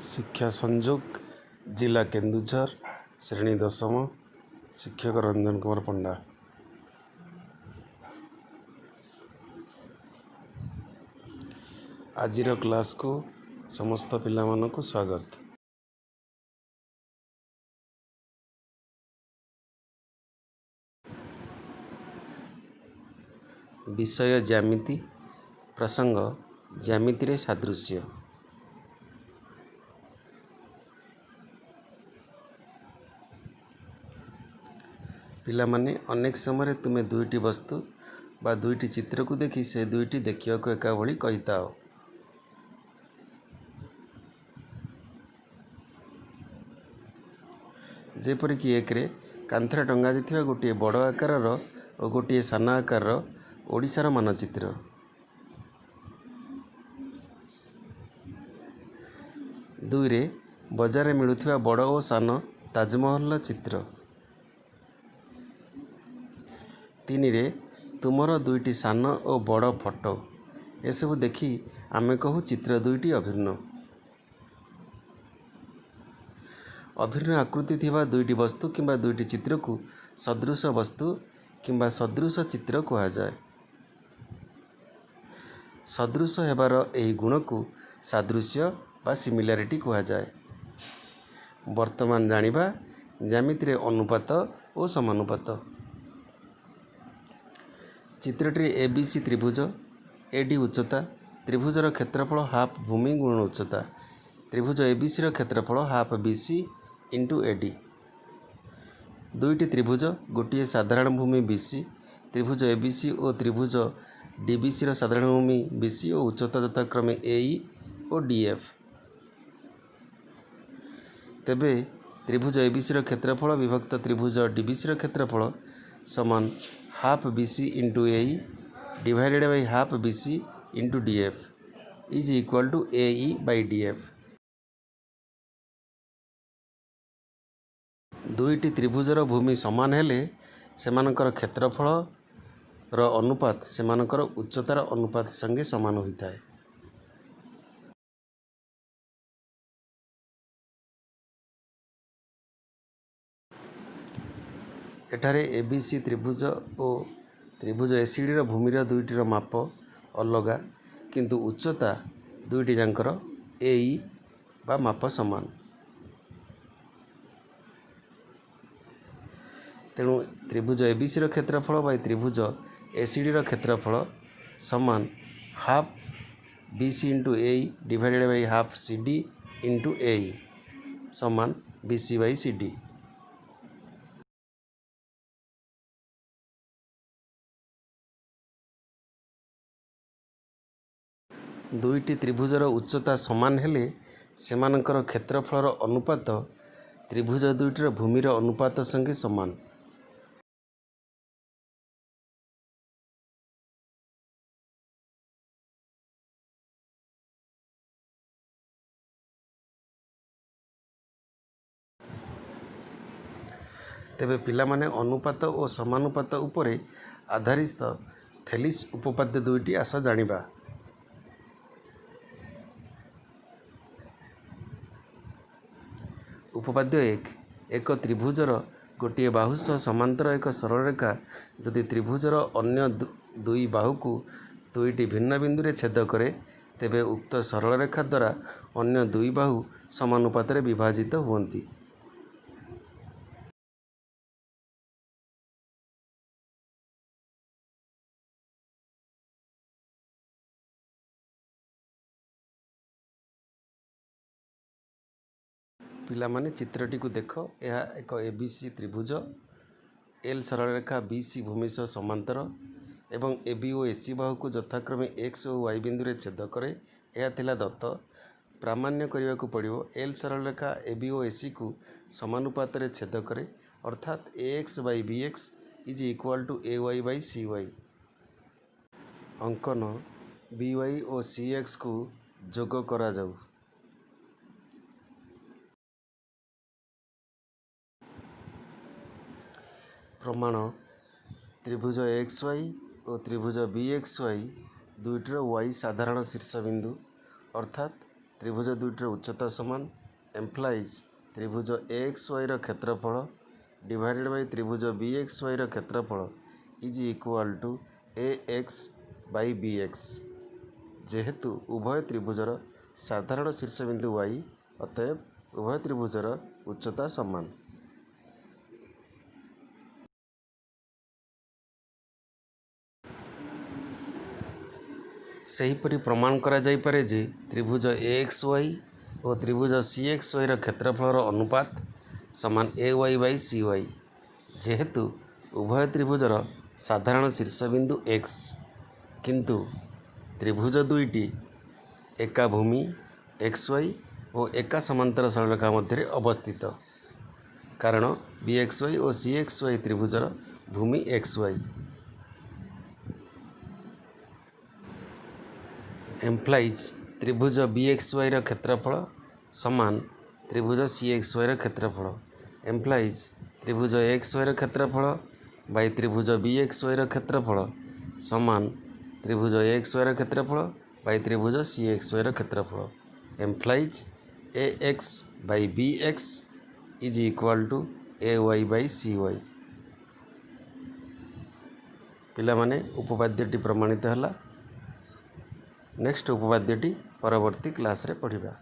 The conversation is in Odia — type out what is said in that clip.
ଶିକ୍ଷା ସଂଯୋଗ, ଜିଲ୍ଲା କେନ୍ଦୁଝର, ଶ୍ରେଣୀ ଦଶମ, ଶିକ୍ଷକ ରଞ୍ଜନ କୁମାର ପଣ୍ଡା। ଆଜିର କ୍ଲାସ୍କୁ ସମସ୍ତ ପିଲାମାନଙ୍କୁ ସ୍ୱାଗତ। ବିଷୟ ଜ୍ୟାମିତି, ପ୍ରସଙ୍ଗ ଜ୍ୟାମିତିରେ ସାଦୃଶ୍ୟ। ପିଲାମାନେ, ଅନେକ ସମୟରେ ତୁମେ ଦୁଇଟି ବସ୍ତୁ ବା ଦୁଇଟି ଚିତ୍ରକୁ ଦେଖି ସେ ଦୁଇଟି ଦେଖିବାକୁ ଏକା ଭଳି କହିଥାଅ। ଯେପରିକି ଏକରେ କାନ୍ଥରେ ଟଙ୍ଗାଯାଇଥିବା ଗୋଟିଏ ବଡ଼ ଆକାରର ଓ ଗୋଟିଏ ସାନ ଆକାରର ଓଡ଼ିଶାର ମାନଚିତ୍ର। ଦୁଇରେ ବଜାରରେ ମିଳୁଥିବା ବଡ଼ ଓ ସାନ ତାଜମହଲର ଚିତ୍ର। ତିନିରେ ତୁମର ଦୁଇଟି ସାନ ଓ ବଡ଼ ଫଟୋ। ଏସବୁ ଦେଖି ଆମେ କହୁ ଚିତ୍ର ଦୁଇଟି ଅଭିନ୍ନ। ଅଭିନ୍ନ ଆକୃତି ଥିବା ଦୁଇଟି ବସ୍ତୁ କିମ୍ବା ଦୁଇଟି ଚିତ୍ରକୁ ସଦୃଶ ବସ୍ତୁ କିମ୍ବା ସଦୃଶ ଚିତ୍ର କୁହାଯାଏ। ସଦୃଶ ହେବାର ଏହି ଗୁଣକୁ ସାଦୃଶ୍ୟ ବା ସିମିଲାରିଟି କୁହାଯାଏ। ବର୍ତ୍ତମାନ ଜାଣିବା ଜ୍ୟାମିତିରେ ଅନୁପାତ ଓ ସମାନୁପାତ। ଚିତ୍ରଟିରେ ଏ ବି ସି ତ୍ରିଭୁଜ, ଏ ଡି ଉଚ୍ଚତା, ତ୍ରିଭୁଜର କ୍ଷେତ୍ରଫଳ ହାଫ୍ ଭୂମି ଗୁଣନ ଉଚ୍ଚତା। ତ୍ରିଭୁଜ ଏ ବି ସିର କ୍ଷେତ୍ରଫଳ half B C into A D. ଦୁଇଟି ତ୍ରିଭୁଜ, ଗୋଟିଏ ସାଧାରଣ ଭୂମି ବି ସି, ତ୍ରିଭୁଜ ଏ ବି ସି ଓ ତ୍ରିଭୁଜ ଡି ବି ସିର ସାଧାରଣ ଭୂମି ବି ସି ଓ ଉଚ୍ଚତା ଯଥାକ୍ରମେ ଏ ଇ ଓ ଡି ଏଫ୍। ତେବେ ତ୍ରିଭୁଜ ଏ ବି ସିର କ୍ଷେତ୍ରଫଳ ବିଭକ୍ତ ତ୍ରିଭୁଜ ଡି ବି ସିର କ୍ଷେତ୍ରଫଳ ସମାନ half B C into A E divided by half B C into D F is equal to A E by D F. ଦୁଇଟି ତ୍ରିଭୁଜର ଭୂମି ସମାନ ହେଲେ ସେମାନଙ୍କର କ୍ଷେତ୍ରଫଳର ଅନୁପାତ ସେମାନଙ୍କର ଉଚ୍ଚତାର ଅନୁପାତ ସଙ୍ଗେ ସମାନ ହୋଇଥାଏ। ଏଠାରେ ଏ B C ତ୍ରିଭୁଜ O ତ୍ରିଭୁଜ A C ଡ଼ିର ଭୂମିର ଦୁଇଟିର ମାପ ଅଲଗା, କିନ୍ତୁ ଉଚ୍ଚତା ଦୁଇଟି ଯାଙ୍କର ଏ ଇ ବା ମାପ ସମାନ। ତେଣୁ ତ୍ରିଭୁଜ ଏ ବି ସିର କ୍ଷେତ୍ରଫଳ ବାଇ ତ୍ରିଭୁଜ ଏ ସି ଡ଼ିର କ୍ଷେତ୍ରଫଳ ସମାନ half B C into A E divided by half C D into A E ସମାନ B C by C D. ଦୁଇଟି ତ୍ରିଭୁଜର ଉଚ୍ଚତା ସମାନ ହେଲେ ସେମାନଙ୍କର କ୍ଷେତ୍ରଫଳର ଅନୁପାତ ତ୍ରିଭୁଜ ଦୁଇଟିର ଭୂମିର ଅନୁପାତ ସଙ୍ଗେ ସମାନ। ତେବେ ପିଲାମାନେ, ଅନୁପାତ ଓ ସମାନୁପାତ ଉପରେ ଆଧାରିତ ଥେଲିସ୍ ଉପପାଦ୍ୟ ଦୁଇଟି ଆସ ଜାଣିବା। ଉପପାଦ୍ୟ 1, ଏକ ତ୍ରିଭୁଜର ଗୋଟିଏ ବାହୁ ସହ ସମାନ୍ତର ଏକ ସରଳରେଖା ଯଦି ତ୍ରିଭୁଜର ଅନ୍ୟ ଦୁଇ ବାହୁକୁ ଦୁଇଟି ଭିନ୍ନ ବିନ୍ଦୁରେ ଛେଦ କରେ, ତେବେ ଉକ୍ତ ସରଳରେଖା ଦ୍ୱାରା ଅନ୍ୟ ଦୁଇ ବାହୁ ସମାନୁପାତରେ ବିଭାଜିତ ହୁଅନ୍ତି। ପିଲାମାନେ, ଚିତ୍ରଟିକୁ ଦେଖ। ଏହା ଏକ ଏ ବି ସି ତ୍ରିଭୁଜ। ଏଲ୍ ସରଳରେଖା ବି ସି ଭୂମି ସହ ସମାନ୍ତର ଏବଂ ଏ ବି ଓ ଏ ସି ବାହୁକୁ ଯଥାକ୍ରମେ ଏକ୍ସ ଓ ୱାଇ ବିନ୍ଦୁରେ ଛେଦ କରେ। ଏହା ଥିଲା ଦତ୍ତ। ପ୍ରାମାଣ୍ୟ କରିବାକୁ ପଡ଼ିବ ଏଲ୍ ସରଳରେଖା ଏ ବି ଓ ଏ ସିକୁ ସମାନୁପାତରେ ଛେଦ କରେ, ଅର୍ଥାତ୍ A X by B X is equal to A Y by C Y. ଅଙ୍କନ ବି ୱାଇ ଓ ସି ଏକ୍ସକୁ ଯୋଗ କରାଯାଉ। ପ୍ରମାଣ ତ୍ରିଭୁଜ ଏକ୍ସ ୱାଇ ଓ ତ୍ରିଭୁଜ ବି ଏକ୍ସ ୱାଇ ଦୁଇଟିର ୱାଇ ସାଧାରଣ ଶୀର୍ଷବିନ୍ଦୁ, ଅର୍ଥାତ୍ ତ୍ରିଭୁଜ ଦୁଇଟିର ଉଚ୍ଚତା ସମାନ। ଏମ୍ପ୍ଲାଇଜ୍ ତ୍ରିଭୁଜ ଏ ଏକ୍ସ ୱାଇର କ୍ଷେତ୍ରଫଳ ଡିଭାଇଡେଡ଼ ବାଇ ତ୍ରିଭୁଜ ବି ଏକ୍ସ ୱାଇର କ୍ଷେତ୍ରଫଳ is equal to A X by B X. ଯେହେତୁ ଉଭୟ ତ୍ରିଭୁଜର ସାଧାରଣ ଶୀର୍ଷବିନ୍ଦୁ ୱାଇ, ଅତଏବ ଉଭୟ ତ୍ରିଭୁଜର ଉଚ୍ଚତା ସମାନ। ସେହିପରି ପ୍ରମାଣ କରାଯାଇପାରେ ଯେ ତ୍ରିଭୁଜ ଏ ଏକ୍ସ ୱାଇ ଓ ତ୍ରିଭୁଜ ସି ଏକ୍ସ ୱାଇର କ୍ଷେତ୍ରଫଳର ଅନୁପାତ ସମାନ A Y by C Y, ଯେହେତୁ ଉଭୟ ତ୍ରିଭୁଜର ସାଧାରଣ ଶୀର୍ଷବିନ୍ଦୁ ଏକ୍ସ, କିନ୍ତୁ ତ୍ରିଭୁଜ ଦୁଇଟି ଏକା ଭୂମି ଏକ୍ସ ୱାଇ ଓ ଏକା ସମାନ୍ତର ସରଳରେଖା ମଧ୍ୟରେ ଅବସ୍ଥିତ, କାରଣ ବି ଏକ୍ସ ୱାଇ ଓ ସି ଏକ୍ସ ୱାଇ ତ୍ରିଭୁଜର ଭୂମି ଏକ୍ସ ୱାଇ। ଏମ୍ପ୍ଲାଇଜ୍ ତ୍ରିଭୁଜ ବି ଏକ୍ସ ୱାଇର କ୍ଷେତ୍ରଫଳ ସମାନ ତ୍ରିଭୁଜ ସି ଏକ୍ସ ୱାଇର କ୍ଷେତ୍ରଫଳ। ଏମ୍ପ୍ଲାଇଜ୍ ତ୍ରିଭୁଜ ଏକ୍ସ ୱାଇର କ୍ଷେତ୍ରଫଳ ବାଇ ତ୍ରିଭୁଜ ବି ଏକ୍ସ ୱାଇର କ୍ଷେତ୍ରଫଳ ସମାନ ତ୍ରିଭୁଜ ଏକ୍ସ ୱାଇର କ୍ଷେତ୍ରଫଳ ବାଇ ତ୍ରିଭୁଜ ସି ଏକ୍ସ ୱାଇର କ୍ଷେତ୍ରଫଳ। Implies A X by B X is equal to A Y by C Y. ପିଲାମାନେ, ଉପପାଦ୍ୟଟି ପ୍ରମାଣିତ ହେଲା। ନେକ୍ସଟ ଉପପାଦ୍ୟଟି ପରବର୍ତ୍ତୀ କ୍ଲାସ୍ରେ ପଢ଼ିବା।